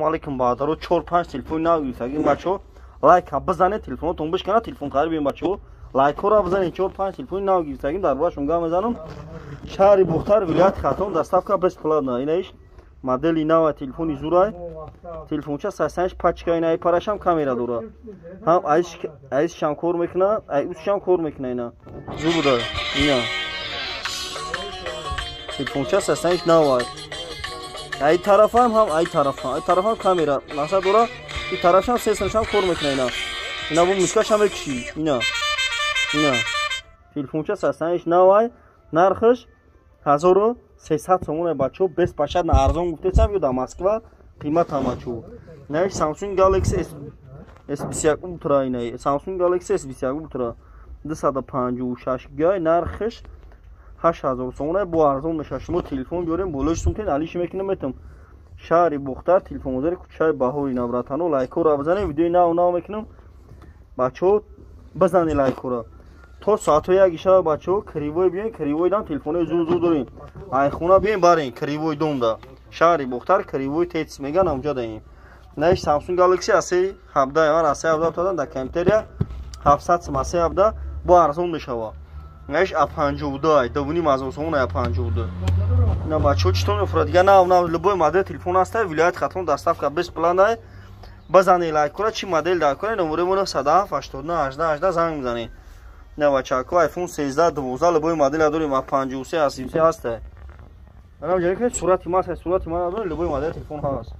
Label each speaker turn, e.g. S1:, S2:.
S1: Алейкум, бародаро. Чор панҷ телефони нав гирифтагим, бачаҳо. Лайка бизанед, телефонотон бишкана, телефон харибем, бачаҳо. Лайкҳоро бизанед. Чор панҷ телефони нав гирифтагим, дар борашон гап мезанам. Шаҳри Бухтар, вилояти Хатлон, доставка бесплатно. Инаиш модели нава, телефони зурай, телефонча сасанш пачка. Ина парашам камера дора, ҳам айсшам кор мекуна, ай усшам кор мекуна. Ина зубуда, ина телефонча сасанш навай. Ай тарафам ҳам, ай тарафам, ай тарафам камера нақша дора, и тарафшам сесаншам кор мекуна. Ина бо мушкашам мекуши. Ина телефонча сасанш навай, нархаш 1300 сомон, бачаҳо, беспощадно арзон гуфтесам. Ё дар Москва қиматам, бачаҳо. Инаиш Samsung Galaxy S21 Ultra, ина Samsung Galaxy S21 Ultra, 256 гигай, нархаш 8000 сомон, бо арзон мешавад. Шумо телефон биёрем, болои сумтен алиши мекунем, метам. Шаҳри Бухтар, телефонбозари кӯчаи Баҳори. Братано, лайкҳоро бизанем, видеои нав нав мекунам, бачаҳо. Бизанед лайкҳоро то соатҳои 1 шаба, бачаҳо. Кривой биёен, кривой дам телефонои зур зур дорем. Айхона биёен, барен кривой домда, шаҳри Бухтар, кривой ТЭЦ меган, амҷа даем. Наиш Samsung Galaxy A17, ман A17 додам дар комментария, 700 сом A17 бо арзон мешава. Наиш A52, 2500 сомон A52. На, бачаҳо, читон мефурад дига? Нав нав, любой модел телефон ҳаста, вилояти Хатлон, доставка бесплатно. Базанед лайкора, чӣ модел дар кора. Номерои мо 907 89 18 18, занг мезанед. На, бачако, iPhone 13, 12, любой модел дорем, A53, A33 ҳаста. Анам ҷои ки сурати ма, сурати ма надорем, любой модел телефон ҳаст.